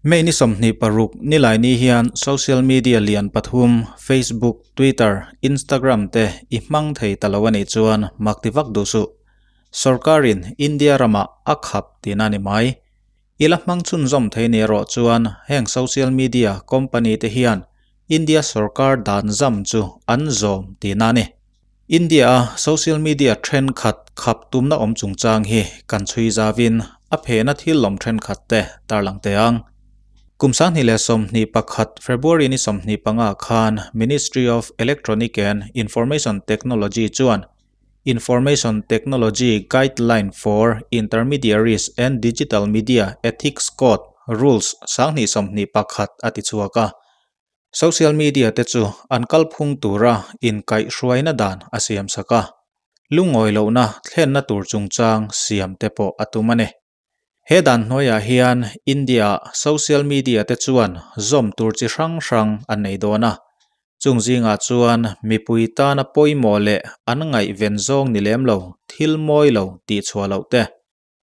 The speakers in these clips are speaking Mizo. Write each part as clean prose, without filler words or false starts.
May ni 26 Nilaini hian social media lian pathum Facebook, Twitter, Instagram te i hmang thei ta lo a nih chuan mak ti vak duh suh. Sorkarin India ramah a khap tihna a ni mai. I la hmang chhunzawm thei ni erawh chuan heng social media company te hian India sorkar dan zam chu an zawm tihna a ni. India-a social media thenkhat khap tumna awm chungchang hi kan chhui zavin a phehna thil lawm thenkhat te tarlang teh ang. Kum 2021 February ni 25 khan Ministry of Electronic and Information Technology chuan Information Technology Guideline for Intermediaries and Digital Media Ethics Code Rules 2021 a ti chhuak a. Social media te chu an kalphung tura inkaihhruaina dan a siam sak a, lungawi lohna thlenna tur chungchang siam te pawh a tum a ni. He dan hnuaiah hian India-ah social media te chuan zawm tur chi hrang hrang an nei dawn a, chung zingah chuan mipui tana pawimawh leh an ngaihven zawng ni lem lo thil mawi lo tihchhuah loh te,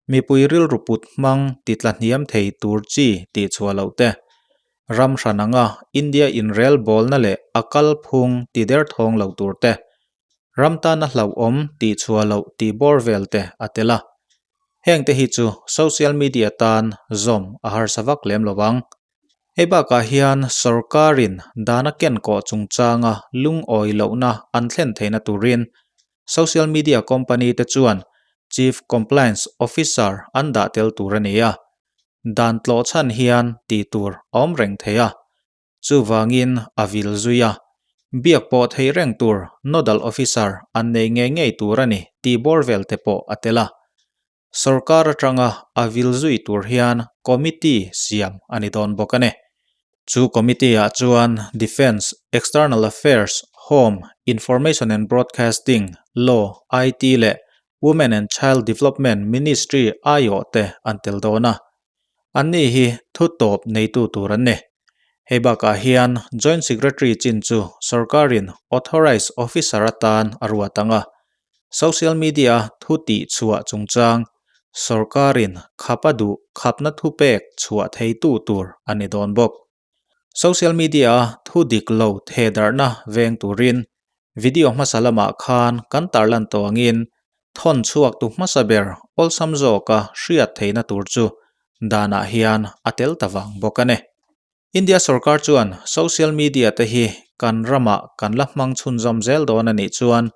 Mipui rilru put hmang ti tla hniam thei tur chi tih chhuah loh te, ram hran anga India inrelbawlna leh a kalphung ti derthawng lo tur te, ram tana hlauhawm tih chhuah loh tih bawr vel te a tel a. Heng te hi chu social media tan zawm a harsa vak lem lo ang. Hei bakah hian sorkarin dana kenkawh chungchanga lungawi lohna an thlen theihna turin Social media company te chuan Chief Compliance Officer an dah tel tur a ni a, dan tlawh chhan hian tih tur a awm reng thei a, chuvangin a vil zui a, biak pawh theih reng tur Nodal Officer an nei ngei ngei tur a ni tih bawr vel te pawh a tel a. Sorkar atanga a vil zui tur hian committee siam a ni dawn bawk a ni. Chu committee-ah chuan Defence, External Affairs, Home, Information and Broadcasting, Law, IT leh Women and Child Development Ministry aiawh te an tel dawn a. Anni hi thu tawp neitu tur an ni. Hei bakah hian Joint Secretary chin chu sorkarin Authorised Officer atan a ruat ang a, Social media thu tih chhuah chungchang sorkarin khap a duh khapna thupek chhuah theitu tur a ni dawn bawk. Social media-a thu dik lo thehdarhna veng turin video hmasa lamah khan kan tarlan tawh angin thawn chhuaktu hmasa ber awlsam zawka hriat theihna tur chu danah hian a tel ta vang bawk a ni. India sorkar chuan social media te hi kan ramah kan la hmang chhunzawm zel dawn a nih chuan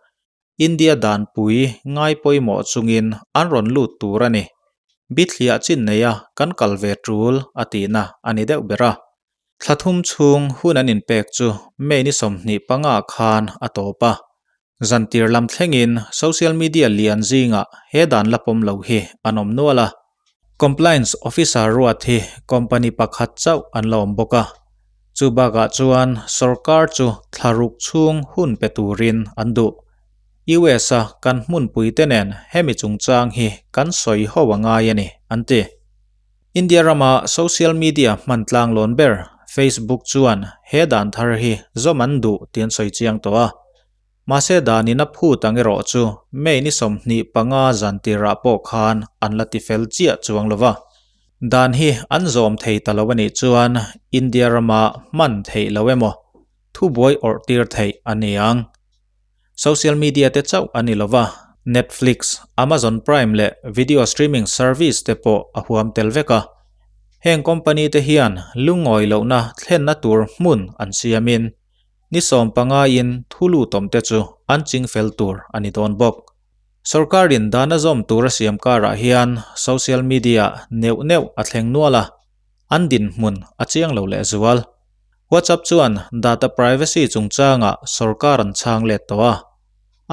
India danpui ngai pawimawh chungin an rawn lut tur a ni. Bithliah chin neia kan kal ve tul a tihna a ni deuh ber a. Thla thum chhung hun an inpek chu May ni 25 khan a tawp a. Zantir lam thlengin social media lian zingah he dan la pawm lo hi an awm nual a. Compliance Officer ruat hi company pakhat chauh an la awm bawk a. Chu bakah chuan sorkar chu thla ruk chhung hun pe turin an duh. US a kan hmunpui te nen hemi chungchang hi kan sawi ho a ngai a ni, an ti. India rama social media hman tlanglawn ber Facebook chuan he dan thar hi zawm an duh tih an sawi chiang tawh a. Mahse danin a phut ang erawh chu May ni 25 zan tirah pawh khan an la tifel chiah chuang lo va. Dan hi an zawm thei ta lo a nih chuan India rama hman theih lo emaw thubuai awrh tir theih a ni ang. Social media te chauh a ni lo va, Netflix, Amazon Prime leh video streaming service te pawh a huam tel vek a. Heng company te hian lungawi lohna thlenna tur hmun an siamin ni 15 in thu lutawm te chu an ching fel tur a ni dawn bawk. Sorkarin dan a zawm tur a siam karah hian social media neuh neuh a thleng nual a, an dinhmun a chiang lo lehzual. WhatsApp chuan data privacy chungchangah sorkar an chhang let tawh a,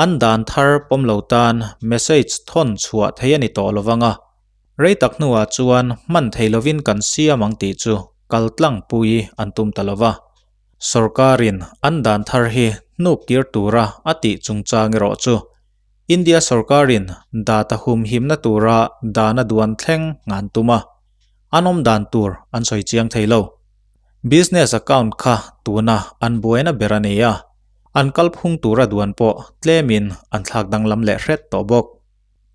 an dan thar pawm lo tan message thawn chhuah thei a ni tawh lo vang a, rei tak hnuah chuan hman thei lovin kan siam ang tih chu kal tlangpui an tum ta lo va. Sorkarin an dan thar hi hnuk kir tura a tih chungchang erawh chu India sorkarin data humhimna tura dan a duan thleng ngan tum a, an awm dan tur an sawi chiang thei lo. Business account kha tuna an buaina ber a ni a, an kalphung tura duan pawh tlemin an thlak danglam leh hret tawh bawk.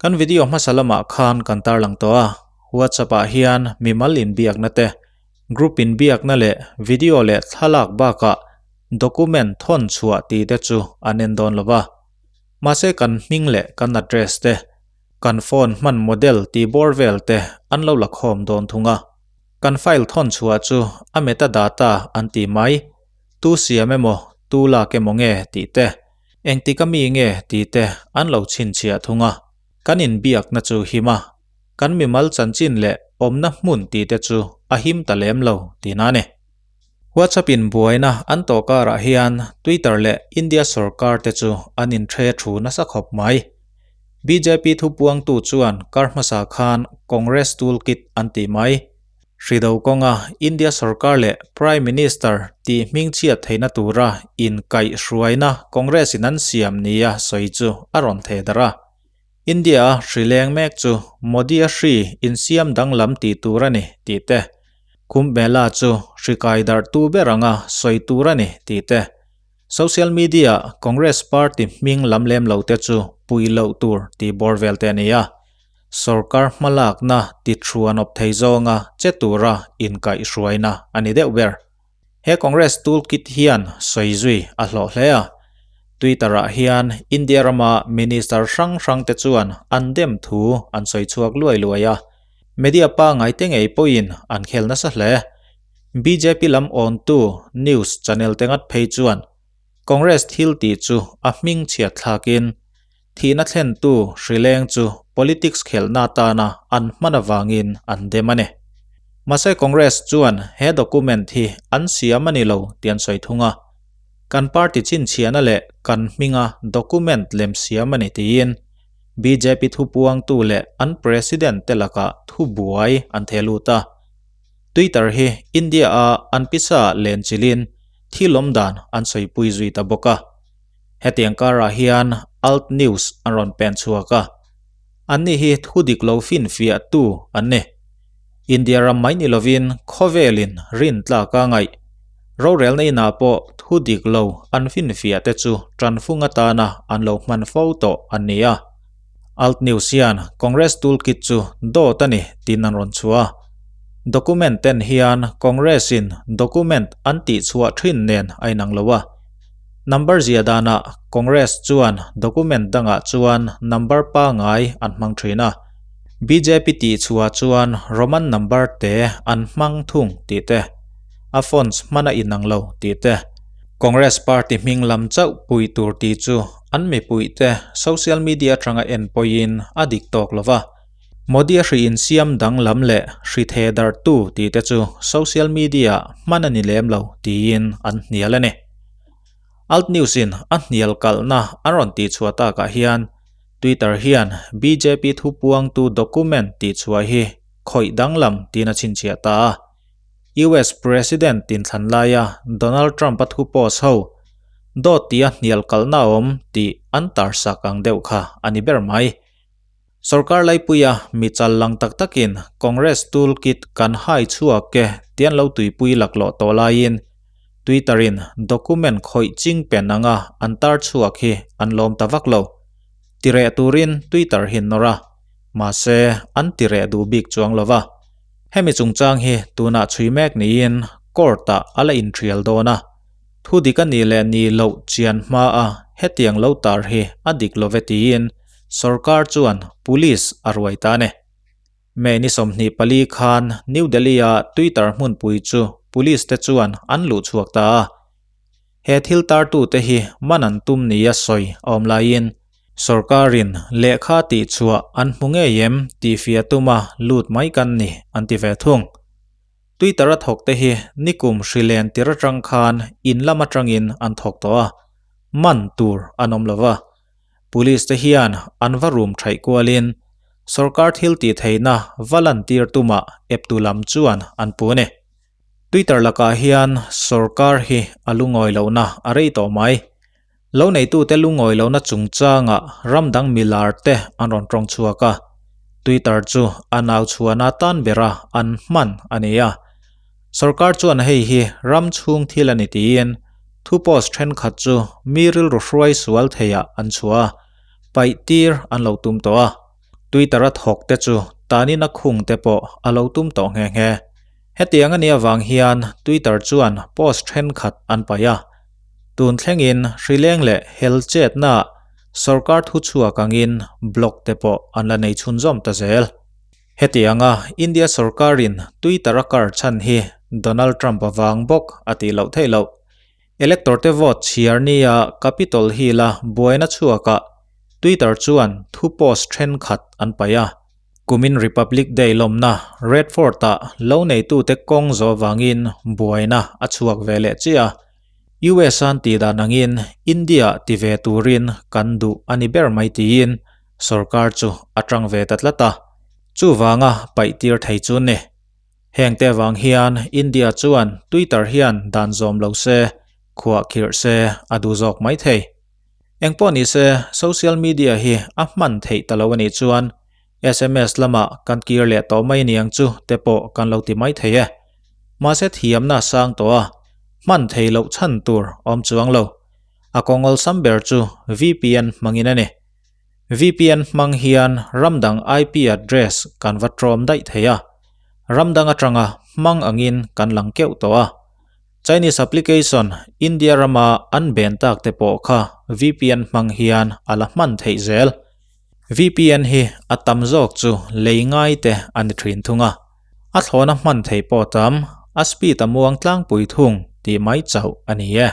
Kan video hmasa lamah khan kan tarlang tawh a, WhatsApp ah hian mimal inbiakna te, Group inbiakna leh video leh thlalak bakah document thawn chhuah tih te chu an en dawn lo va. Mahse kan hming leh kan address te, kan phone hman model tih bawr vel te an lo la khawm dawn thung a. Kan file thawn chhuah chu a metadata an ti mai, tu siam emaw tu lak emaw nge tih te, engtik a mi nge tih te an lo chhinchhiah thung a. Kan inbiakna chu him a, kan mimal chanchin leh awmna hmun tih te chu a him ta lem lo tihna a ni. WhatsApp in buaina an tawh karah hian Twitter leh India sorkar te chu an inhre thu nasa khawp mai. Bjp thupuangtu chuan kar hmasa khan Congress toolkit an ti mai. Hrido kawnga India sorkar leh Prime Minister tih hmingchhiat theihna tura inkaihhruaina Congress in an siam nia sawi chu a rawn theh darh a. India-a hri leng mek chu Modi-a hri insiam danglam tih tur a ni tih te, Kumbh Mela chu hri kai darhtu ber anga sawi tur a ni tih te, social media-a Congress party hming lam lem lo te chu pui loh tur tih bawr vel te a ni a. Sorkar hmalakna ti thuan awp thei zawnga che tura inkaihhruaina a ni deuh ber. He Congress toolkit hian sawi zui a hlawh hle a. Twitter-ah hian India rama minister hrang hrangte chuan an dem thu an sawi chhuak luai luai a. Media pangngai te ngei pawhin an khel nasa hle. Bjp lam awntu news channel te ngat phei chuan Congress thil tih chu a hming chhiat thlakin thihna thlentu hrileng chu politics khelhna atana an hman avangin an dem a ni. Mahse Congress chuan he document hi an siam a ni lo tih an sawi thung a, kan party chhinchhiahna leh kan hminga document lem siam a ni tiin bjp thupuangtu leh an president te lakah thubuai an theh lut a. Twitter hi India-a an pisa lenchilhin thil awm dan an sawipui zui ta bawk a. Hetiang karah hian Alt News an rawn pen chhuak a, anni hi thu dik lo finfiahtu an ni. India ram mai ni lovin khawvelin rin tlak a ngaih. Rorelna inah pawh thu dik lo an finfiah te chu tanfung atana an lo hman fo tawh an ni a. Alt News hian Congress toolkit chu dawt a ni tiin an rawn chhuah a. Document ten hian Congress in document an tihchhuah thin nen a inang lo a. Number zia danah Congress chuan document dangah chuan number pangai an hmang thin a, bjp tih chhuah chuan Roman number te an hmang thung tih te, a fonts hman a inang lo tih te, Congress party hming lam chauh pui tur tih chu an mipui te social media atanga en pawhin a dik tawk lo va. Modi-a hri insiam danglam leh hri theh darhtu tih te chu social media hman a ni lem lo tiin an hnial a ni. Alt News-in a hnial kalhna an rawn tihchhuah takah hian Twitter hian bjp thupuangtu document tihchhuah hi khawih danglam tiin a chhinchhiah ta a. US President tinthlan laia Donald Trump-a thu post ho dawt tia hnial kalhna awm tih an tarsak ang deuh kha a ni ber mai. Sorkar laipuia mi chal lang tak takin Congress toolkit kan hai chhuak e ti an lo tuipui laklawh tawh laiin Twitter-in document khawih ching pen anga an tar chhuak hi an lawm ta vak lo. Tireh turin Twitter hi nawr a, mahse an tireh duh bik chuang lo va. Hemi chungchang hi tunah chhui mek niin court-ah a la inhrial dawn a. Thu dik a nih leh nih loh chian hmaa hetiang lo tar hi a dik lo ve tiin Sorkar chuan police a ruai ta a ni. May ni 24 khan New Delhi-a Twitter hmunpui chu police te chuan an luh chhuak ta a. He thil tartute hi man an tum nia sawi a awm laiin sorkarin lehkha tihchhuah an hmu ngei em tih fiah tuma lut mai kan ni an ti ve thung. Twitter-a thawkte hi nikum hri len tir atang khan in lam atangin an thawk tawh a, man tur an awm lo va. Police te hian an va rum thaih kualin sorkar thil tih theihna va lantir tumah eptu lam chuan an pu a ni. Twitter lakah hian sorkar hi a lungawi lohna a rei tawh mai. Lo neitute lungawi lohna chungchangah ram dang milar te an rawn tawng chhuak a, Twitter chu a nau chhuahna tan bera an hman a ni a. Sorkar chuan hei hi ram chhung thil a ni tiin thu post thenkhat chu mi rilru hruai sual theiah an chhuah a, paih tir an lo tum tawh a. Twitter-a thawk te chu tanin a khung te pawh a lo tum tawh nghe nghe. Hetiang a nih avang hian Twitter chuan post thenkhat an paih a. Tun thlengin hrileng leh hel chetnaah sorkar thuchhuak angin blog te pawh an la nei chhunzawm ta zel. Hetianga India sorkarin Twitter a kar chhan hi Donald Trump avang bawk a tih loh theih loh. Elector te vote chhiar nia Capitol Hill-a buaina chhuakah Twitter chuan thu post thenkhat an paih a. Kumin Republic Day lawmna Red Fort-ah lo neitute kawng zawh vangin buaina a chhuak ve leh chiah a. US an tih dan angin India ti ve turin kan duh a ni ber mai tiin sorkar chu a tang ve ta tlat a. Chuvanga paih tir thei chu ni. Hengte avang hian India chuan Twitter hian dan zawm lo se, khuah khirh se a duh zawk mai thei. Engpawh ni se, social media hi a hman theih ta lo a nih chuan sms lamah kan kir leh tawh mai niang chu te pawh kan lo ti mai thei e. Mahse thiamna a sang tawh a, hman thei loh chhan tur awm chuang lo. A kawng awlsam ber chu VPN hmangin a ni. VPN hmang hian ram dang IP address kan va tawm daih thei a, ram dang atanga hmang angin kan lang keuh tawh a. Chinese application India rama an ben tak te pawh kha VPN hmang hian a la hman theih zel. VPN hi a tam zawk chu lei ngai te a ni thin thung a, a thlawna hman theih pawh tam, a speed a muang tlangpui thung tih mai chauh a ni e.